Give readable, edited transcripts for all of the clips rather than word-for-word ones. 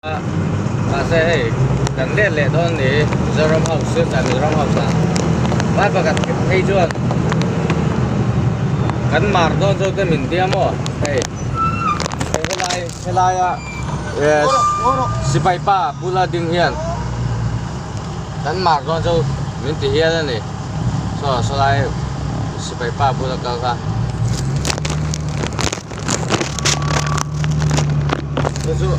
Mahse hei kan let leh dawn ni Mizoram House Silchar Mizoram House ah vai pakhat phei chuan kan mar dawn chu te min tia maw hei hei helai helaia sipai pa bula ding hian kan mar dawn chu min ti hial a ni saw sawlai sipai pa bula kal kha. Chu chu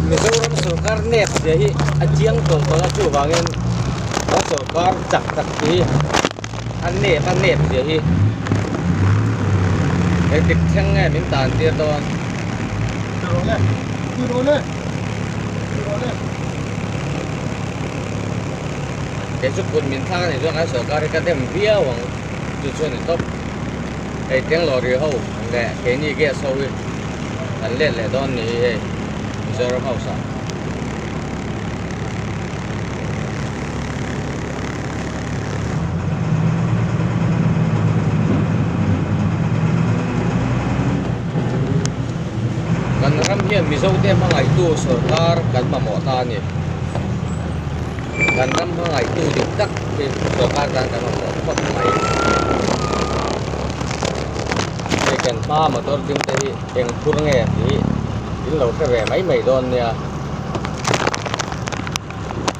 Mizoram sorkar nep zia hi a chiang tawh tawh a chuvangin kan sorkar chak tak hi a nep a nep zia hi engtik thleng nge min tan tir dawn. Kei chu kut min thlak a nih chuan kan sorkar hi ka dem viau ang chu chu a ni tawp. Hei teng lorry ho leh keini gas ho hi an let leh dawn ni hi hei Mizoram house ah. Kan ram hian Mizo te hmangaihtu sorkar kan mamawh ta a ni. Kan ram hmangaihtu dik tak hi sorkar tan kan mamawh khawp mai. Hei kan hma motor ding te hi eng phur nge tih in lo hre ve mai mai dawn nia.